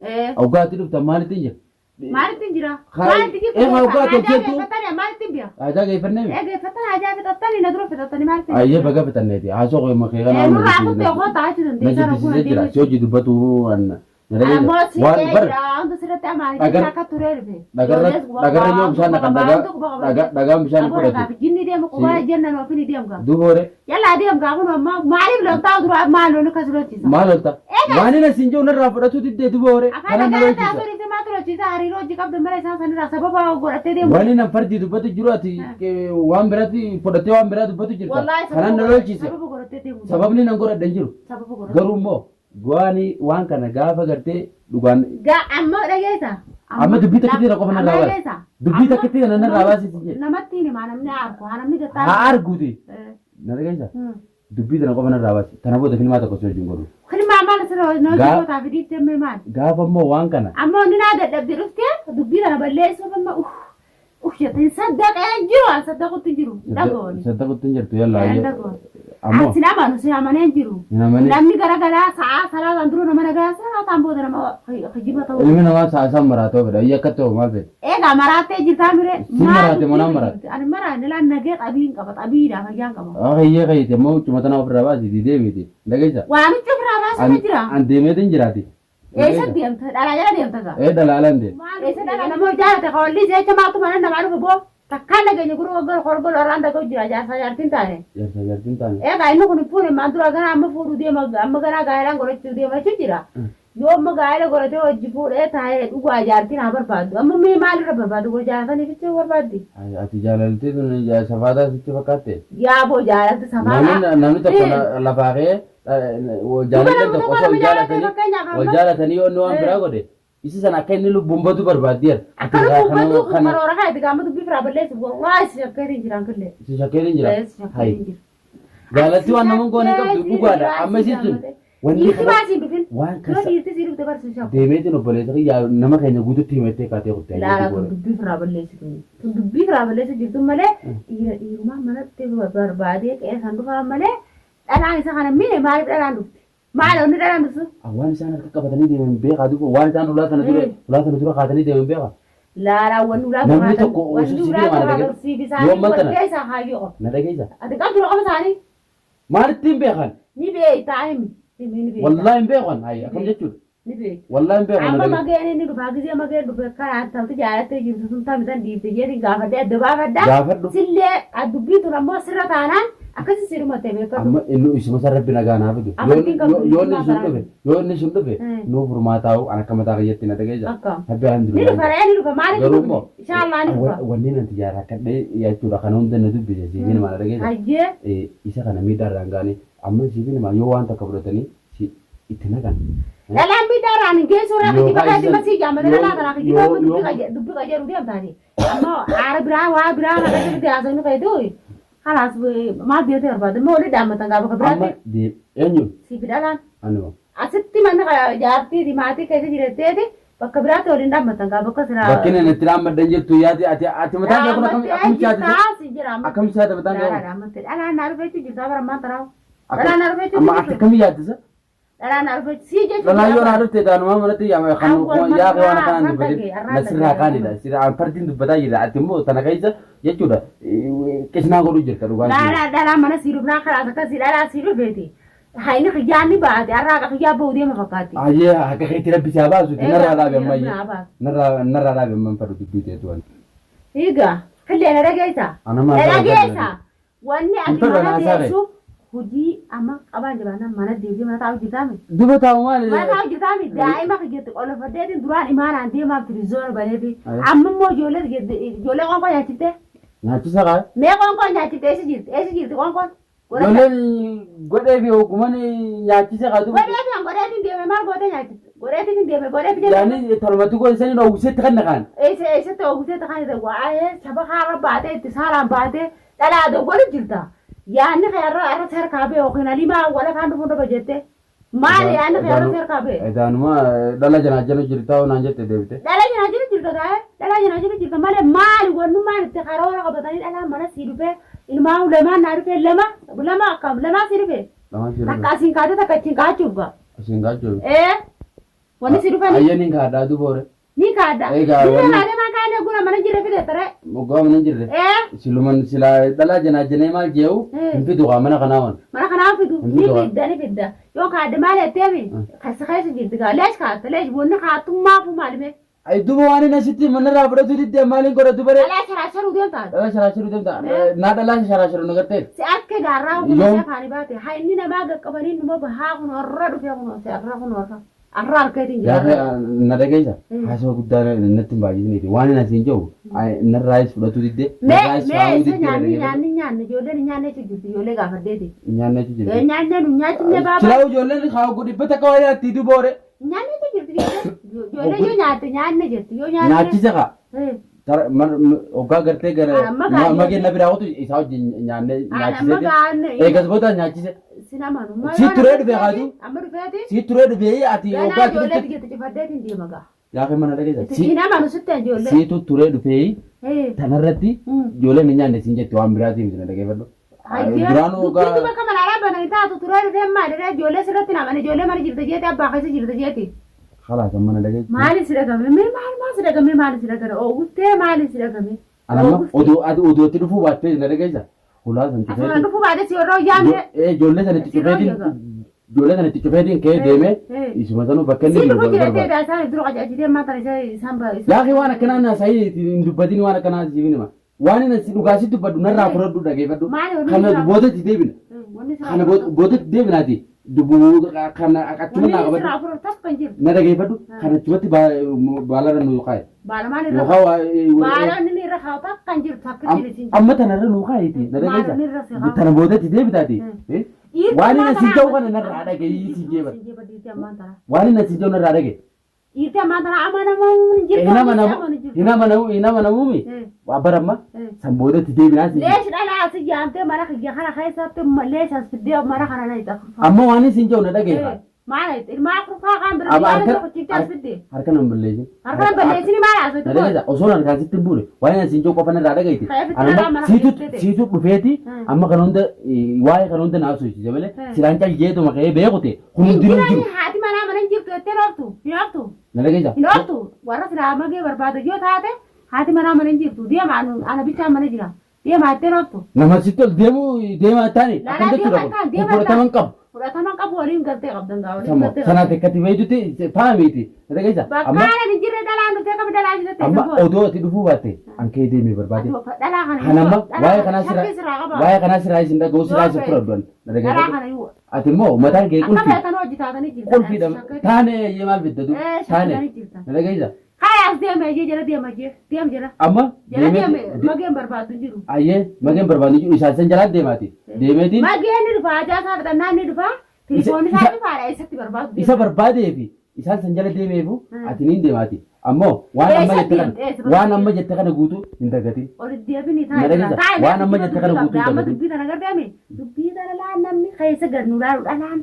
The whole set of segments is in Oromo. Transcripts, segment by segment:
Ee. Hoggaa ati dhuftan maalitti hin jira? Maalitti hin jira? Haa, Maalitti jirtu ee, beekta? hoggaa Haajaa tolcheetu. geeffattanii maalitti hin beeka? Haajaa geeffannee mi? Ee geeffattan haajaa fixattanii na dura fixattanii maalitti hin Ayyee jira? baga fixanneeti. Haasoo kee makee Ee kanaa na nurraa kuttee jibbisiisee koo taa'achuu na dandeessaa rakkoo na jibbisiisee jira. deemee. Si hojii dubbatu an na dhageessa. Ammoo si Waan qe'ee bar jira hunda sirratti amaanii dhagar jecha akka turee dhufe. dhagarra Ijoollees quba dhagarra qaba yoo hunda bishaan quba naqan qaba dhagaa hunda quba qaba dhagaa dhagaan bishaan hin Aboo fudhatu. dhagaa fi jinni deemu Si qubaa jennan ofii ni deemu gaa. duuba hore Yallaa deemu gaa kun ammoo maaliif loltaa dura maal lolu kas lolchisa. maal lolta? Egaa Waan inni asiin jiru narraa fudhatu diddee duuba hore afaan kanaan na dhagaa lolchisa. taasuu dhiisee maal lolchisa hariiroo hojii qabdu mala isaan sanirraa sababa godhattee deemu. Waan inni fardii dubbatu jiru ati waan biraatti fudhattee waan biraa dubbatu jirta. Wallaahi Kanaan na sababa lolchise. sababa godhattee deemu. Sababni nan godhadha hin jiru. Sababa godhattee. Garuu immoo Go'aani waan kana gaafa gartee dhugaan. Gaa amma dhageessa. Amma dubbii takkitti tana qofa narraa baasi. Dhageessa. Dubbii takkitti tana narraa baasi si jedhe. Namatti hin himaa namni haa argu haa namni gattaa. Haa arguuti. Na dhageessa. Dubbii tana qofa narraa baasi. Tana booda filmaa tokko si wajjin godhu. Filmaa maal sirra hojii gootaa fi dhiiftee mee maal? Gaafa immoo waan kana. Amma inni naa dadhabde dhuftee dubbii tana balleessuuf amma uff. Uff jette hin saddaqee hin jiru an saddaqutti hin jiru hin dhaga'ooni. Saddaqutti hin jirtu yalla Hin ayyee. dhaga'oon. Ammoo An sin amanu si amanee hin jiru. hin amanin. Namni garagalaa sa'aa salaataan dura nama nagaa salaataan booda nama kijiba ta'uu. Ilmi namaa sa'a isaan maraatoo fedha. Ayya akka ta'u maal fedha? Egaa maraattee jirtaa mire. Si maraate moo naan maraate? Ani maraanne laan nagee xabiin qaba xabiidha fayyaan qaba. Hayyee kayyite immoo huccuma tana ofirraa baasi deemiti. Dhageessa? Waan huccuu ofirraa baasutu jira. An deemeetin jiraati. Eessa deemta? Dhalaa jala deemta gaa. Ee dhalaa alan deema. Eessa dhalaa nama jaalate ka olli jecha maaltu mana namaa dhufe boo. Takkaan dhageenya gurra waggaa horgol orraan dhaga'u jira jaarsaa jaartiin taane. Jaarsaa jaartiin taane. Egaa inni kun hin fuune maan dura ganaa amma fuudhuu deema amma ganaa gaa'ilaan godhachuu deema jechuun jira. Yoo amma gaa'ela godhatee hojii fuudhee taa'ee dhugaa jaartiin haa barbaaddu. Amma mee maalirra barbaaddu goo jaalataniif jecha barbaaddi. Ati jaalaltee tun safaataa sitti fakkaatte? Yaa boo jaalalti safaataa. Namni tokko lafaa ka'ee jaalalleen tokko osoo wal jaalatanii wal jaalatanii yoo inni waan biraa godhe isa sana akka inni lubbuun badu barbaaddeera. Akka lubbuun badu karoora kana itti gaama dubbii firaa balleessuuf wallaahi si shakkeetiin jiraan killee. Si shakkeetiin jira. Si shakkeetiin jira. Jaalalti waan nama hin goone qabdu dhugaadha. Amma isiin sun wanni Dhiirti maa siin dhufin? waan Yoo keessa dhiirti sii dhufte barsiisu shakku. deemeetiin obboleessa kiyyaa nama keenya guututti himattee kaatee kutte. Ilaalaa tun dubbii firaa balleessitu. Tun dubbii firaa balleessu jirtu malee dhiira dhiirumaa manatti barbaadee qe'ee san dhufaa malee Dhalaan isa kana miine maaliif dhalaan dhufte? Maali wanni dhalaan dhuftu? Waan isaan harka qabatanii deeman beekaa duuba waan isaan ulaa tana dura ulaa tana dura kaatanii deeman beekaa. Laalaa wanni ulaa Namni tokko wanni osoo si ulaa deemaa na dura dhagee- kaatan siif Yoo isaanii amman wal tana- keessaa kaayyoo qabu. Na dhageessa. Ati qabdu raqama isaanii Maalittiin beekan? ni beektaa himi. Himi ni beektaa. Wallaahi hin beekan. Hayi akkam jechuudha. Ni beekta. Wallaahi hin beeku na Amma dhaga'i. mageen inni dhufaa gisee mageen dhufe karaa talti jaalattee jirtu sun tami tan dhiifte jeetiin gaafadhee adda baafadha. Gaafadhu. Sillee dubbiin tun ammoo sirra taanaan akkasi si dhumatte beekadhu. Amma inni isuma san rabbi nagaa naa fidu. Yoo Amantiin qabdu yoo inni bilisummaa sun karaa dhufe yoo inni sun dhufe nuuf furmaataa'u an akka mataa kiyyatti na dhageessa. Akka. Rabbi Ni dhufa alhamdulillah. ree ni dhufa maaliif Garuu hin immoo dhufne? Inshaallah ni dhufa. wanni nanti jaarraa kadhee jechuudha kana hunda na dubbise siifin himaa na dhageessa. Hayyee. Isa kana miidhaa irraan ga'anii amma siifin himaa yoo waan takka fudhatanii si itti naqan. Dhalaan miidhaa irraan hin geessu irraa kijiba Yookaan keetti isa masii jaamale yoo dhalaa tanaa kijiba yoo amma dubbi yoo qaje dubbi qajeelu deemtaati. Ammoo aara biraa waa biraa kana keessatti haasofni keetu kalaas maal deetee barbaade immoo walii dhaammatan gaafa amma biraatti dee eenyu siif dhalaan anuma asitti manni jaartiiti maatii keessa jiratteeti bakka biraatti waliin dhaammatan gaafa bakka silaa bakki inni itti dhaammaddan jettu yaati ati ati mataan kee kun akkam Dhaammattee akkam siyaate jirtaa si jira ammatti. akkam siyaate mataan kee kun Dhaammattee dhalaan naa dhufeetu jirtaa bara ammaan tanaa. Akka- Dhalaan naa dhufeetu amma ati jirtu. akkam yaaddisa Dhalaan naa dhufeetu sii jechuun Dhalaan yoo jira naa bara. dhufte taanumaa manatti yaama kan Awwal yaa kee waan marraa akkanaan arraan dubbatin dhagee arraan na sirraa dhagee. kaanidha sirraa an fardiin dubbataa jira ati immoo tana keessa jechuudha qisnaa godhuu jirta dhugaan si Dhalaa dhalaa mana sii dhufnaa kalaas akkasii dhalaa sii dhufeeti. Hayni kiyyaan ni baate har'aa akka kiyyaa ba'u deema fakkaatti. Ayyee akka keetti rabbi si haa baasuti Egaa narraa dhaabi rabbi ammayyee haa baasu. narraa narraa dhaabi amman fadhu dubbii teetu ani. Egaa killee na dhageessa. Ana maal Na fedha dhageessa. Wanni Hin ati fedhu mana ana haasaa kee. teessuuf hojii amma qabaan jabaannaan mana deemtee mana taa'u jirtaami. Duba taa'u maali? Mana taa'u jirtaami daa'ima kiyyatti qolofadheetiin duraan imaanaan deemaa firizoona baneefi Aye. amma immoo ijoollee ijoollee qoonqoo nyaachiftee Nyaachisa kaa. mee qoonqoo nyaachifte eessa jirti eessa jirti qoonqoon godhadha. Ijoolleen godhee fi oguman nyaachise kaa duba. Godheefi an godheetiin deeme maal gootee nyaachifte godheetiin hin deeme godheefi deeme. Yaani tolmatti godhisanii dhoowwisetti kan naqaan. Eessa eessatti oogutee takaan irra waa'ee saba kaarra baatee itti saalaan baatee dhalaa dogoru jirta. Yaanni kee irra irra seerkaa bee yookiin alimaa wala kaan dhufuun dhaba jettee. Maali yaanni kee irra seerkaa bee? Edaanuma dhala janaajjanu jirtaa naan jette deebite. Dhala janaajjanu jirta taa'ee dhala janaajjanu jirta malee maali wannummaan itti karoora qabatanii dhalaa mana sii dhufee ilmaan lamaan naa dhufee lama lama akkam lamaa sii dhufee. Lamaan sii dhufe. Takka asiin kaatee takka achiin kaachuuf gaa. Asiin kaachuuf. Ee. Wanni si dhufanii Ayyee niin kaadhaa duuba hore. ni kaadda. Egaa Dirree wanni- baatee maa kaadda gura mana jirre fide tere. Moggaa mana hin jirre. Ee Siluman silaa dhalaa janaa janee maal jee'u Eh. hin fidu kaa mana kanaa waan. mana kanaa fidu Hin ni fidu kaa. fidda ni fidda. Yoo kaadde maal jetteemi keessa keessa jirti gaa leesh kaatta leesh wanni kaattummaa fu maalime. Ay duuba waan inni asitti manarraa fudhatu didde maaliin godha duba ree. Dhalaa sharaasharuu deemtaa. Dhalaa sharaasharuu deemta. Eh. Naa dhalaa sharaasharuu na gartee. Si akka gaarraa kun Yoom? si afaanii baate haa inni namaa qaqqabanii numa bahaa kun har'a dhufee kun si har'a kun har'a har'a harkeetiin jira. Gaafa na dhageessa Mm. haasawa guddaa natti hin baay'isiniiti. Waan inni asiin jiru narraayis fudhatu didde Mee narraayis mee faa'uu isa didde na nyaanni dhageeffadhu. nyaanni nyaanni ijoolleen nyaanne jirti ijoollee gaafaddeeti. Nyaanne achi jirti. Nyaanne nu nyaachinne baaba. Silaa ijoolleen haa dhibba takka waa nyaatti duuba hore. Nyaanne jirti ijoolleen ijoollee yoo nyaatte nyaanne jirti yoo nyaanne. Nyaachisa kaa. Eh, Hoggaa gartee gara Amma gaa- mageen na biraa qotu isaa wajjin nyaanne Ani amma nyaachisee. gaanne. Eegas booda nyaachise. Sin amanu. Si turee dhufe haatu? Amma dhufeeti. Si turee dhufee ati Ganaa hoggaa ati ijoollee dhufte. biyya cifaddeetiin deema gaa. Gaafa mana dhageessa. Hin amanu sitti ijoollee. Siitu turee dhufee Eh. tanarratti ijoolleen hin nyaanne siin jetti waan biraatii miti na dhageeffadhu. Hayyee. Duraanuu Dubbiin hoggaa duba kama laalaa bananii taatu turee dhufee maali dha ijoollee sirratti namani ijoollee mana jirta jeeti abbaa keessa jirta jeeti. khalaas amma na dhageessu. Maali si dhagame mee maal maal si dhagame maali si dhagame oowwuftee maali si dhagame. Anamma odoo ati odoo itti dhufuu baattee na dhageessa. Hulaa san Asuma cufeetiin. dhufuu baate si warra hojjaamne. Ijoollee san itti cufeetiin ijoollee san itti cufeetiin ka'ee deemee isuma sanuu bakka inni Si jiru dhufu jira barbaada. ta'e isaan dura qacaajitee maal tana isaan ba. Yaaqii waan akkanaa na sa'ii hin dubbatin waan akkanaa siif hima. Waan inni si dhugaa si dubbadhu narraa fudhadhu dhageeffadhu. Maali wanni Kana sirraa- boodatti deebina. Wanni sirraa Kana boodatti deebinaati. Dubbuu kana achuma Wanni naa qabadhu. sirraa fudhatu takka hin jiru. Na dhageeffadhu. Kana achumatti baalarra nu kaaye. Baala maal irra Yookaan baala inni irra kaa'u takka hin jiru takka hin jiru. amma tanarra nu kaayeeti. Na Maal dhageessa. inni irra si kaa'u? Tana boodatti deebitaati. Dhiirri Waan inni ammaa si tana- ta'u kana narraa dhaga'ii si jeebadhu. Si jeebadhu dhiirti ammaa tana. Waan inni si ta'u narraa dhagaye. Dhiirti ammaa tana amanamuun hin jirtu. Hin amanamu hin amanamu hin amanamuumi. Waa baramma san boodatti deebinaa si. Leesh dhalaa asi jaamtee mana kiyya kana keessatti leesh as fiddee mana kana na itti afurfaa. Amma waan isin jedhu na dhagaye. Maal itti ilmaa afurfaa kaan bira Amma biyyaa harka tokko as fiddee. harka nan balleessin. Harka nan balleessini maal haasoftu Na dhageessa osoo harkaan sitti hin buune waan inni isin jedhu qofa narraa dhagayeeti. Ka'ee fitti Anamma dhalaa mana siitu keessatti. siitu dhufeeti amma kan hunda waa'ee kan hunda naaf sochise malee silaan cal jeetuma ka'ee beekute kun hundinuu hin jiru. Haati manaa mana hin jirtu jettee dhooftu hin ooftu Na dhageessa. hin ooftu warra silaa magee barbaada yoo taate haati manaa mana hin jirtu deema ana bichaan mana jira deema jettee dhooftu. Nama sitti ol deemu deemaa taane Laalaa akkam jechuudha deemaa kun taan kun deemaa fudhatama hin taan qabu. fudhatama qabu waliin galtee qabdan gaa waliin Sammo galtee sanaaf qabdan. akkatti beektutti faamiiti. Na dhageessa. Bakka Amma haala hin jirre dhalaan dhuftee qabi dhalaa jirte amma odoo ati dhufuu baatte an kee deemee barbaade. Dhalaa kana Kan amma waa'ee kanaa shakkii sirraa sirraa qaba. waa'ee kanaa sirraa isin dhaga'u sirraa isin Yoo fudhadhu. Na Dhalaa dhageeffadhu. kana yoo Ati immoo mataan kee akka qulfii feetan hojjetaatanii jirtan. qulfiidha taane eeyyee maal fidda du Eh, taane shakkatanii jirtan. na dhageessa. Kaya as deema ejjee jala deema ejjee deem jala. Amma Jala deeme deemeeti mageen barbaadu hin jiru. ayyee mageen barbaadu jiru isaan san jalaa deemaati deemeetiin Mageen ni dhufa ajaa isaa fudhannaa ni dhufa tilifoonni isaa dhufaadha eessatti barbaadu isa barbaadee fi isaan san jala deemeefu ati niin deemaati. Ammoo waan amma Eessa jette kana deemte? Eessa waan amma jette kana guutuu hin dagatin. Ol deebini Na taa'e dhageessa? taa'e Waan amma jette kana guutuu hin amma dagatin. dubbii tana gargaame dubbii tana laan namni keessa gad nu laalu dhalaan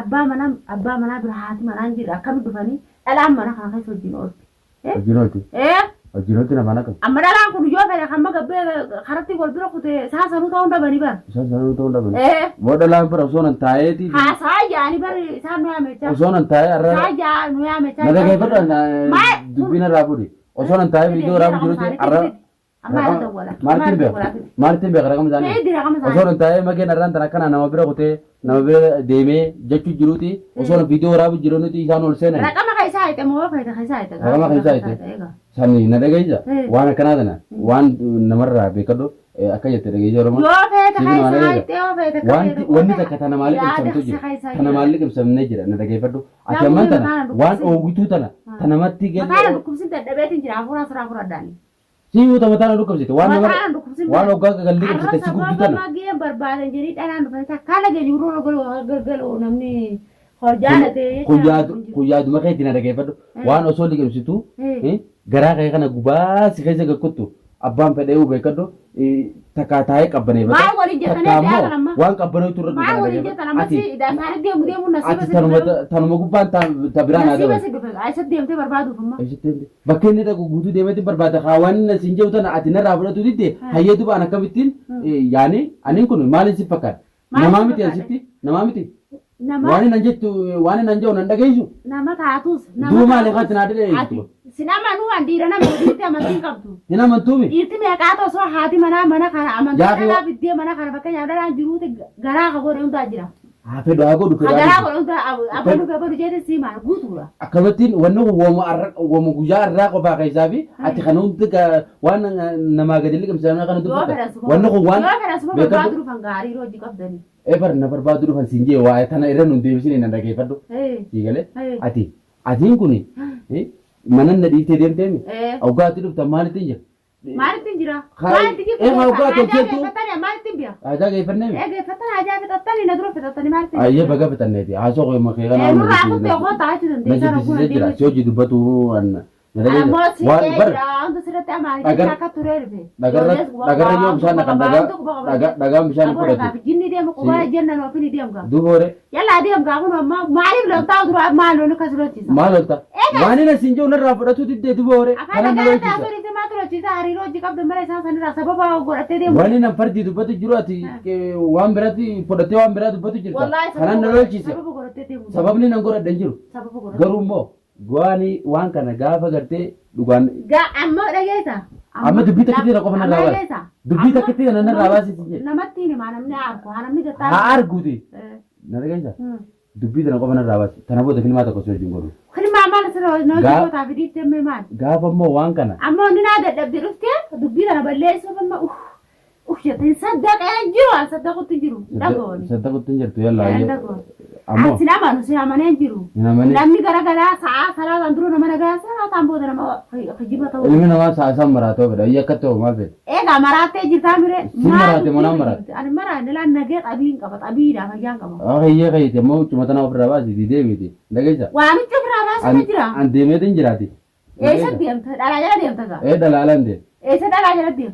abbaa manaa abbaa manaa bira haati manaa hin jirre akkamitti dhufanii dhalaan mana kana keessa wajjin oolti. Hojii Eh hojii namaan akkam. amma dhalaan kun yoo fedhe hamma gabbee karatti wal bira kute isaan sanuu ta'uu dhabanii bara. Isaan sanuu ta'uu dhaban. Eh Moo dhalaan bira osoo nan taa'eeti haasaa yaa'anii bari isaan nu yaamechaa. osoo nan taa'ee har'a Isaan yaa nu yaamechaa. na dhageeffadhu Maal? dubbiin irraa fuudhi. Osoo nan taa'ee viidiyoo irraa jirutti har'a Amma haala dawwala. Maartiin beeka maartiin beeka raqama isaanii. Ta'ee dira qama Osoo isaanii. nan taa'ee mageen har'aan tan akkana nama bira kutee nama bira deemee jechuu jiruuti osoo nan viidiyoo waraabu jiruuti isaan ol seenan. Raqama keessaa hiite moo feete keessaa hiite? Raqama keessaa hiite. Sani na dhageessa Eh. waan akkanaa tana waan namarraa beekadhu akka jette dhageessa Oromoo. Yoo feete Sibi maal keessaa dhageessa? hiite yoo feete Wanti wanni takka tana maaliif ibsamtu jira. Tana maaliif ibsamnee jira na dhageeffadhu. Ati Yaa ammaan muumee tana mataana waan dhukkubsin. oowwituu tana tanamatti Mataana gadi dhukkubsin dadhabeetiin jira hafuuraa siraa fudhadhaani. si yoo mataana dhukkubsite waan nama Mataana dhukkubsin. waan hoggaa galli Arra qabsite si gubdu sababa tana. mageen barbaadan jedhii dhalaan dhufanii takkaa lageenyu gurgura galgalu namni hojjaalate Kun yaaduma keetiin na dhageeffadhu. Waan osoo liqimsitu Eh. garaa kee kana gubaa si keessa gakkuttu abbaan fedhee beekadhu takkaa taa'ee qabbaneeffata. Maal waliin jettanii Takkaa adda immoo kana amma? waan qabbaneetu irra Maal waliin jettan amma si isaanii deemu deemu nasiiba Ati si tanuma dhufe. tanuma gubbaan ta biraan haa Nasiiba dabalu. si dhufe eessatti deemtee barbaaduuf amma. Bakka inni dhaqu guutuu deemeetiin barbaada. Haa waan inni siin jedhu tana ati narraa fudhatu didde hayyee duba an akkamittiin yaani aniin kun maaliin si fakkaata? Maaliin Namaa si miti fakkaata? asitti namaa miti. Nama Waan inni jettu waan inni jedhu nan dhageessu. nama taatus nama Duuba maali taatus. kaatti naa Ati dhageessu. sin amanuu waan dhiira nama dhiirti amantii hin qabdu. Hin amantuumi. Dhiirti meeqaatu osoo haati manaa mana kana amantii Gaafi- dhalaa fiddee mana kana fakkeenyaaf dhalaan jiruuti garaa ka godhe hundaa jira. Haa fedhu haa godhu Ka fedhu. garaa godhe hundaa abalu abalu jeete sii maal guutuudha. Akkamittiin wanni kun wooma arra wooma guyyaa arraa qofaa keessaa fi ati kana hundi waan namaa gadi liqimsiifamee kana Yoo dubbata. fedhan suma Wanni kun waan yoo fedhan suma beekadhu. barbaadu dhufan gaarii hojii qabdanii. Ebar na barbaadu dhufan siin jee waa'ee tana irra nun deebisine nan dhageeffadhu. Sii galee ati atiin kuni mana na dhiiftee deemteemi. Hoggaa ati dhuftan maalittiin jira? Maalittiin jira? Haa- Maalitti jirtu? eh, hoggaa Haajaa tolcheetu- geeffattanii maalittiin biya? Haajaa geeffanneemi. Geeffattan haajaa fixattanii na dura fixattanii maalittiin? Ayyee baga fixanneeti. Haasoo qoyma kee kana Nurraa kuttee koo taa'achuu na dandeessaa jibbisiisee jira. Si hojii dubbatu na Ammoo dhageessa. si Waan bar jira hunda sirratti amaanii Dhagar- akka turee dhufe. dhagarra dhagarra yoo bishaan naqan dhagaa dhagaan bishaan hin fudhatu. Jinni deemu qubaa jennan ofiin deemu gaa. Duuba hore Yallaa deemu gaa kun ammoo maaliif loltaa dura maal lolu kas lolchisa. maal lolta? Waan inni siin jiru narraa fudhatu diddee duuba hore Afaan kana na dhagaa lolchisa. taasoo dhiisee maal lolchisa hariiroo hojii qabdu mala isaan sanirraa sababa godhattee deemu. Waan inni fardii dubbatu jiru ati waan biraatti fudhattee waan biraa dubbatu jirta. Wallaahi Kanan na lolchise. sababa godhattee deemu. Sababni nan godhadhe hin jiru. Sababa godhattee. Garuu immoo waan waan kana gaafa gartee dhugaan Gaa ammoo dhageessa. Amma dubbii takkitti na qofa narraa Amma baasi. dhageessa. Dubbii Amma takkitti na narraa baasi si jedhe. Namatti hima namni argu haa namni gattaa. Haa arguuti. Na dhageessa. Dubbii tana qofa narraa baasi. Tana booda filmaa tokko si wajjin godhu. Filmaa maal sirra hojii Gaa- gootaa fi dhiiftee mee maal? Gaafa immoo waan kana Amma inni naa dadhabde dhuftee dubbii kana balleessuuf amma uff uff jettee saddaqee jiru an saddaqutti jiru dhaga'ooni. saddaqutti hin jirtu yallaa. Hin dhaga'ooni. Ammoo An sin amanu sin amanee hin jiru. hin amanin. Namni garagalaa sa'aa salaataan dura nama nagaa salaataan booda nama kijiba ta'uu. Ilmi namaa sa'a isaan maraatoo fedha. Iyya akka ta'u maal fedha? Egaa maraattee jirtaa mire. Si maraate moo naan maraate? Ani maraate laan nagee xabii hin qaba xabiidha fayyaan qaba. Haa hiyyee kayyite immoo huccuma tana ofirraa baasi didee miti. Dhageessa. Waamicha ofirraa baasuu jira. An deemeetiin jiraati. Eessa deemta? Dhalaa jala deemta gaa? Ee dhalaalaan deema. Eessa dhalaa jala deemta?